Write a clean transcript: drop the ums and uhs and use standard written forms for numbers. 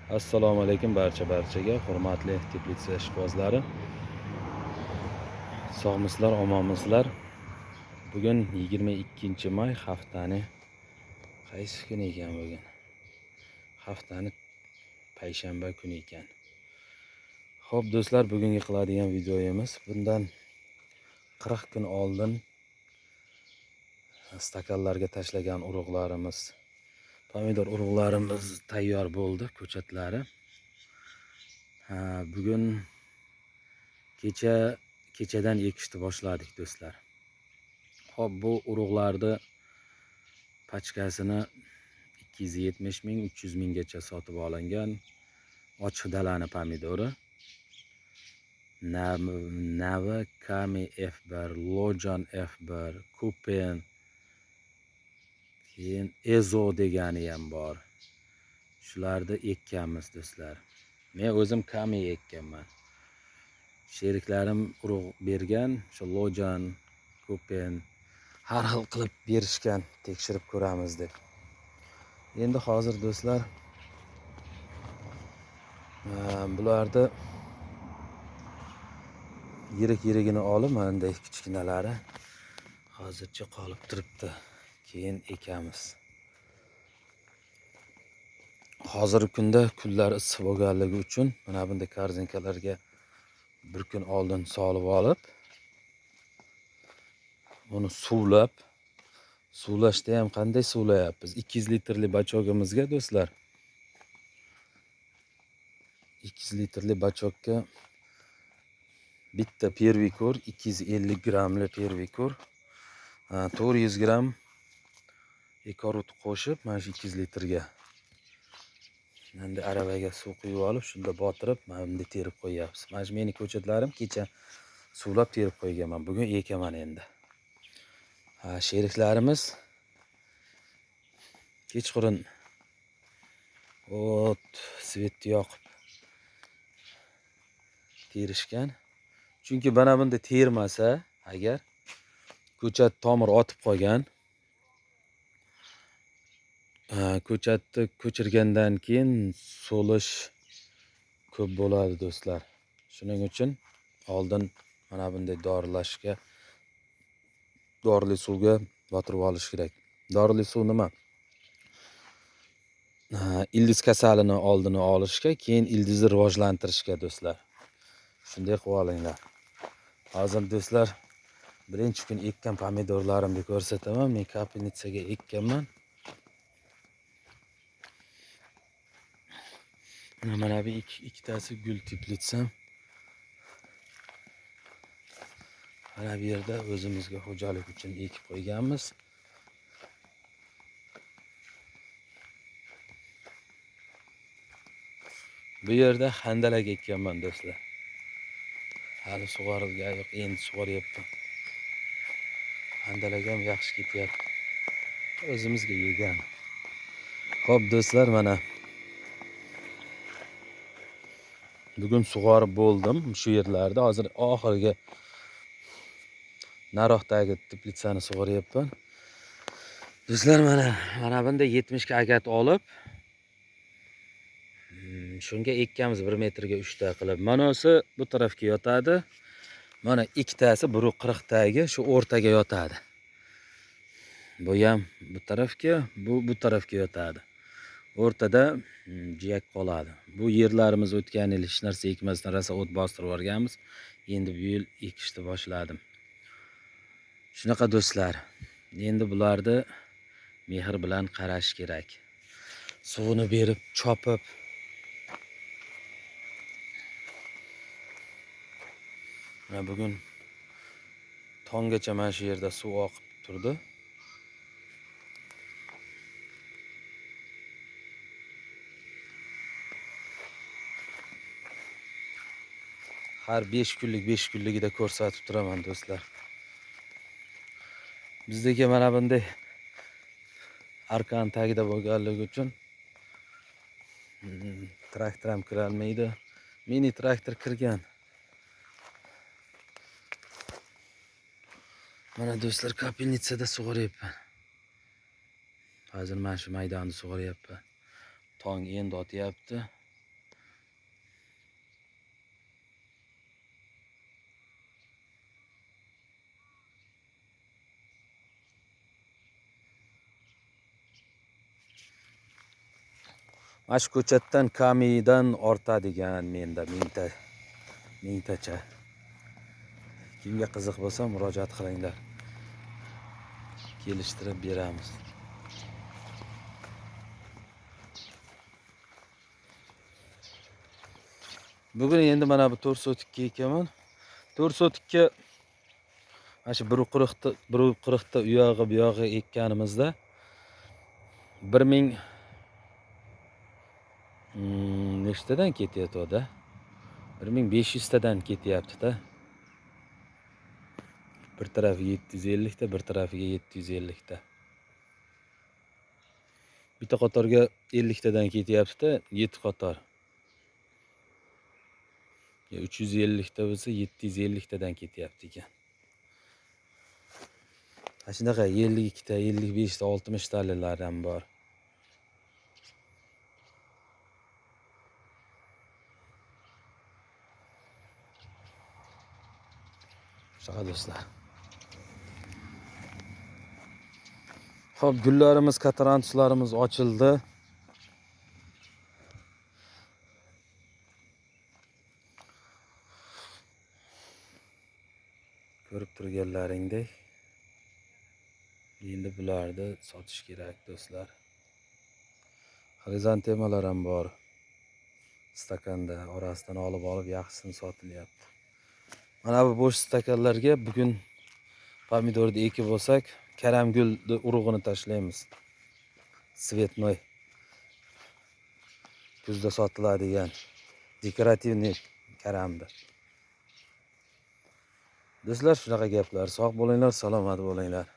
Assalomu alaykum barchaga, hurmatli teplitsa ishqibozlari. Sog'misizlar, omonmisizlar? Bugun 22-may, haftani qaysi kuni ekan bugun? Haftani payshanba kuni ekan. Xo'p do'stlar, bugungi qiladigan videomiz bundan 40 kun oldin stakanlarga tashlagan urug'larimiz, pomidor urug'larimiz tayyor bo'ldi, ko'chatlari. Bugun kechadan ekishni boshladik do'stlar. Xo'p, bu urug'larni pachkasini 270 ming, 300 minggacha sotib olingan ochiq dalani pomidori. Navi Kami F1, Lojan F1, Kupen, keyin Ezo degani ham bor. Shularni ekkanmiz do'stlar. Men o'zim Kami ekkanman. Sheriklarim urug' bergan, shu Lojan, Kupen har xil qilib berishgan, tekshirib ko'ramiz deb. Endi hozir do'stlar, bularni yirik-yirigini olib, mana bunday kichkinalari hozircha qolib turibdi. Keyin ekamiz. Hozirgi kunda kunlar issiq bo'lganligi uchun mana bunday korzinkalarga bir kun oldin solib olib, uni suvlab, suvlashda ham qanday suvlayapmiz? 200 litrli bachogimizga do'stlar, 200 litrli bachokka bitta pervikor, 250 grammli pervikor, 400 gramm ekorut qo'shib, mana shu 200 litrga endi aravaga suv quyib olib, shunda botirib, mana bunday terib qo'yapmiz. Mana shu meni ko'chatlarim kecha suvlab terib qo'yganman, bugun ekaman endi. Sheriklarimiz kechqurun o't svetni yoqib terishgan. Chunki mana bunday termasa, agar ko'chat tomir otib qolgan, ko'chatni ko'chirgandan keyin so'lish ko'p bo'ladi do'stlar. Shuning uchun oldin mana bunday dorilashga, dorili suvga botirib olish kerak. Dorili suv nima? Ildiz kasalini oldini olishga, keyin ildizni rivojlantirishga do'stlar. Shunday qilib olinglar. Hozir do'stlar, birinchi kun ekkan pomidorlarimni ko'rsataman. Men kapelnitsaga ekkanman. Mana bu ikkitasi gul teplitsam. Mana bu yerda o'zimizga xo'jalik uchun ekib qo'yganmiz. Bu yerda handalak ekkanman do'stlar. Hali sug'orilgan yo'q, endi sug'oryapman. Handalak ham yaxshi ketyapti. O'zimizga yegan. Xo'p do'stlar, mana bugun sug'orib bo'ldim shu yerlarda. Hozir oxirgi naroqdagi teplitsani sug'oryapman. Do'stlar, mana bunday 70 ga agat olib, shunga ekkamiz 1 metrga 3 ta qilib. Manasi bu tarafga yotadi. Mana ikkitasi 1.40 dagi shu o'rtaga yotadi. Bu ham bu tarafga, bu tarafga yotadi. O'rtada jiyak qoladi. Bu yerlarimiz o'tgan yil hech narsa ekmasdan rosa o't bostirib yuborganmiz. Endi bu yil ekishni boshladim. Shunaqa do'stlar. Endi bularni mehr bilan qarash kerak. Suvini berib, chopib. Mana bugun tonggacha mana shu yerda suv oqib turdi. Har 5 kunlik 5 kunligida ko'rsatib turaman do'stlar. Bizdagi mana bunday arkan tagida bo'lganligi uchun traktor ham kira olmaydi. Mini traktor kirgan. Mana do'stlar, kapelnitsada sug'oryapman. Hozir mana shu maydonni sug'oryapman. Tong endi otyapti. Mana shu ko'chatdan kamidan ortadigan menda mingtacha. Kimga qiziq bo'lsa murojaat qilinglar. Kelishtirib beramiz. Bugun endi mana bu 4 sotikka ekaman. 4 sotikka mana shu 1.40 ta u yog'i bu yog'i ekkanimizda 1000 nechtadan ketyapti-da? 1500 tadan ketyapti-da. Bir tarafiga 750 ta, bir tarafiga 750 ta. Bitta qatorga 50 tadan ketyapti-da, 7 qator. 350 ta bo'lsa 750 tadan ketyapti ekan. Mana shunaqa 52 ta, 55 ta, 60 talilar ham bor. Shunaqa do'stlar. Xo'p, gullarimiz, katarantuslarimiz ochildi. Ko'rib turganlaringdek, endi bularni sotish kerak do'stlar. Xrizantemalar ham bor. Stakanda orasidan olib yaxshisini sotilyapti. Mana bu bo'sh stakanlarga bugun pomidorni ekib olsak, karamgulni urug'ini tashlaymiz. Svetnoy. Kuzda sotiladigan dekorativniy karamni. Do'stlar, shunaqa gaplar. Sog' bo'linglar, salomat bo'linglar.